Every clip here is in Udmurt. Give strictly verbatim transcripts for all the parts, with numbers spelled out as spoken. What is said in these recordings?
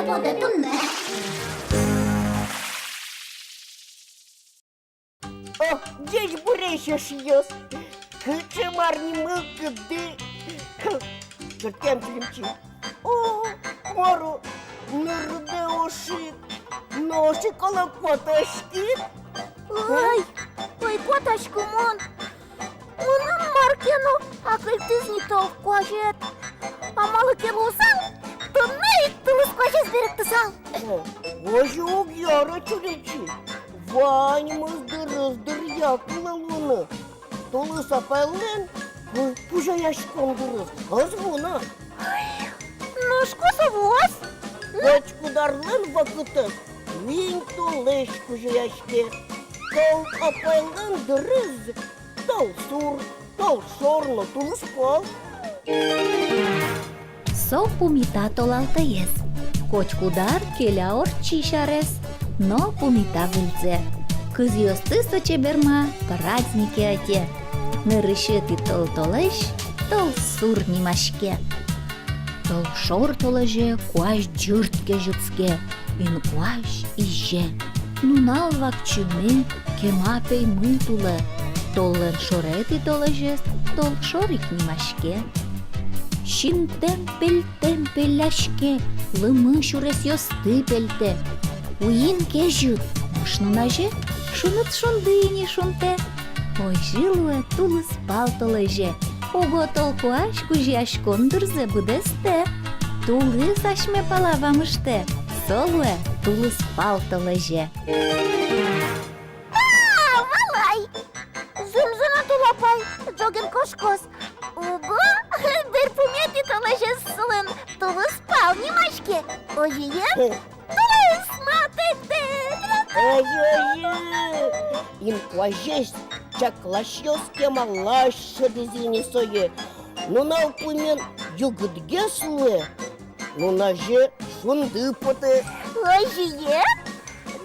потэ туннэ. О, ӟечбуресь, эшъёс! Кыӵе мар ни мылкыды! Чырткем Чилимчи. О, мар-о, нырыдэ ошид, нош ик оло котоськид? Ой, ой, котосько мон. Мыным мар ке но акыльтӥз ни тол куазед. А малы ке луысал, туннэ ик тулыс куазез берыктысал. О, озьы уг яра, Чилимчи. Ваньмыз дырыз дыръя кулэ луыны. Тулыс апайлэн ку-, кузёяськон дырыз ӧз вуы на. Ой, нош ку со вуоз? Котькуд арлэн вакытэз винь тулэсь кузёяське. Тол апайлэн дырыз тол сур, тол шор но тулыс пал. Со пумита толалтэез. Котькуд ар келя ортчись арез но пумита выльзэ. Кызъёсты со чеберма празднике ӧте. Нырысетӥ тол толэзь тол сур нимаське. Тол шор толэзе куазь ӟырт кезьытске, инкуазь изе. Нунал вакчиме, кема пеймыт улэ. Толлэн шоретӥ толэзез тол шор ик нимаське. Синтэм-пельтэм пелляське, лымы сюресъёсты пельтэ. Уин кезьыт, нош нуназе шуныт шунды ини шунтэ. Озьы луэ тулыс пал толэзе. Уго тол куазь кузёяськон дырзэ быдэстэ. Тулыс асьме пала вамыштэ. Со луэ тулыс пал толэзе. А, валай! Зэмзэ но тол апай ӝоген кошкоз. Уго берпуметӥ толэзез солэн тулыс пал нимаське. Озьыен, тулыс матэтэ. Озьы, озьы. Инкуазез чакласьёс кемалась шӧдӥзы ини сое. Нунал пумен югытгес луэ. Нуназе шунды потэ. Озьыен,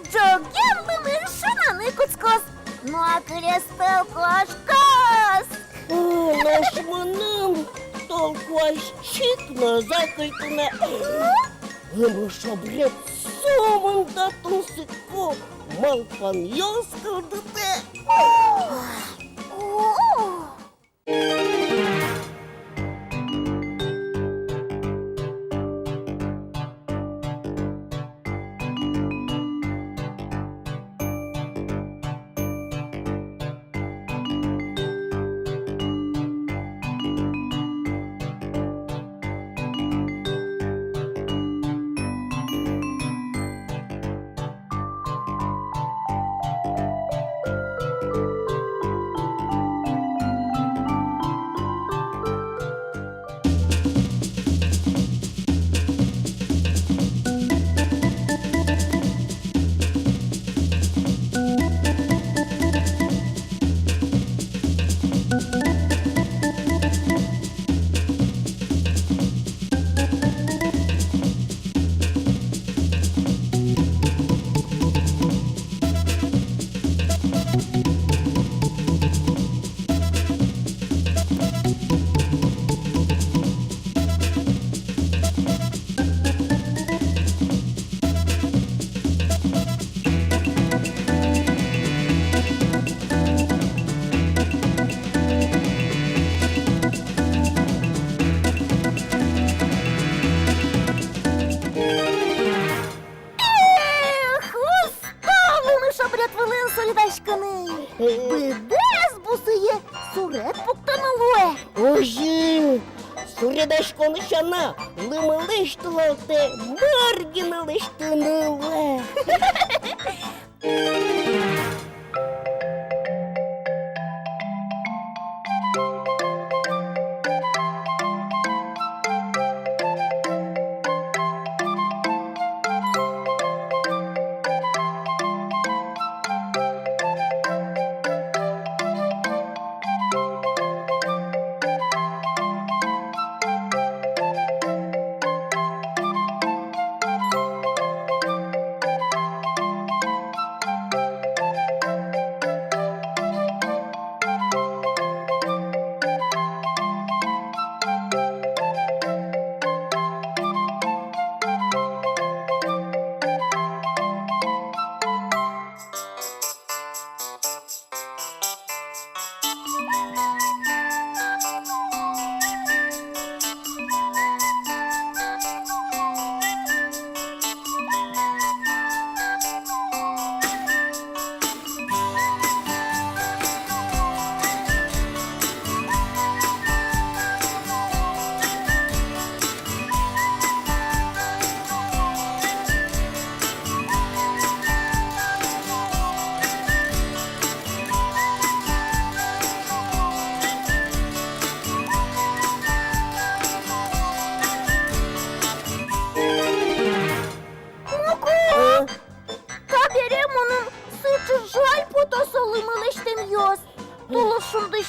ӝоген лымы шунаны кутскоз. Но акыльтэ кошкоз. О, нош мыным тол куазь чик но ӧз акыльты на. Лымы шобрет сомында тунсыко, малпанъёс кылдытэ. О! Эх, уста лымы шобрет вылын суредаськыны. Быдэс бусые суред пуктыны луэ. Озьы, суредаськон сяна, лымылэсь толалтэ мар гинэ лэсьтыны луэ.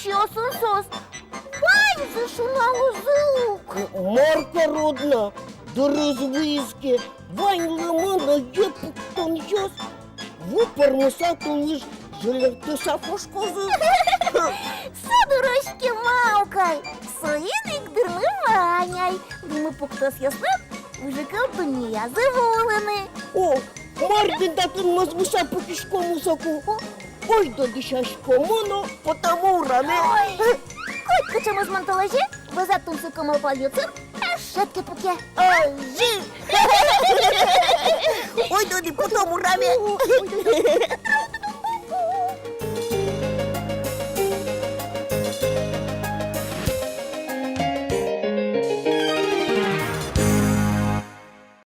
Сиосын соос ваньзы шуналозы ук. Мар карод на, дырыз вуиз ке, вань лымы но йӧ пуктонъёс ву пӧрмыса, тулыс жильыктыса кошкозы. Со дурозь ке, Маукай, соин ик дырмы вань ай. Лымы пуктосъёслэн выжыкыл дуннеязы вуылыны. О, мар бен татын мӧзмыса пукиськомы соку? Ойдо дӥсяськомы но потомы ураме. Ой, котькыӵе мӧзмон толэзе вӧзад тунсыко малпанъёсын ӧжыт ке пуке. Озьы. Ойдо ни потом ураме.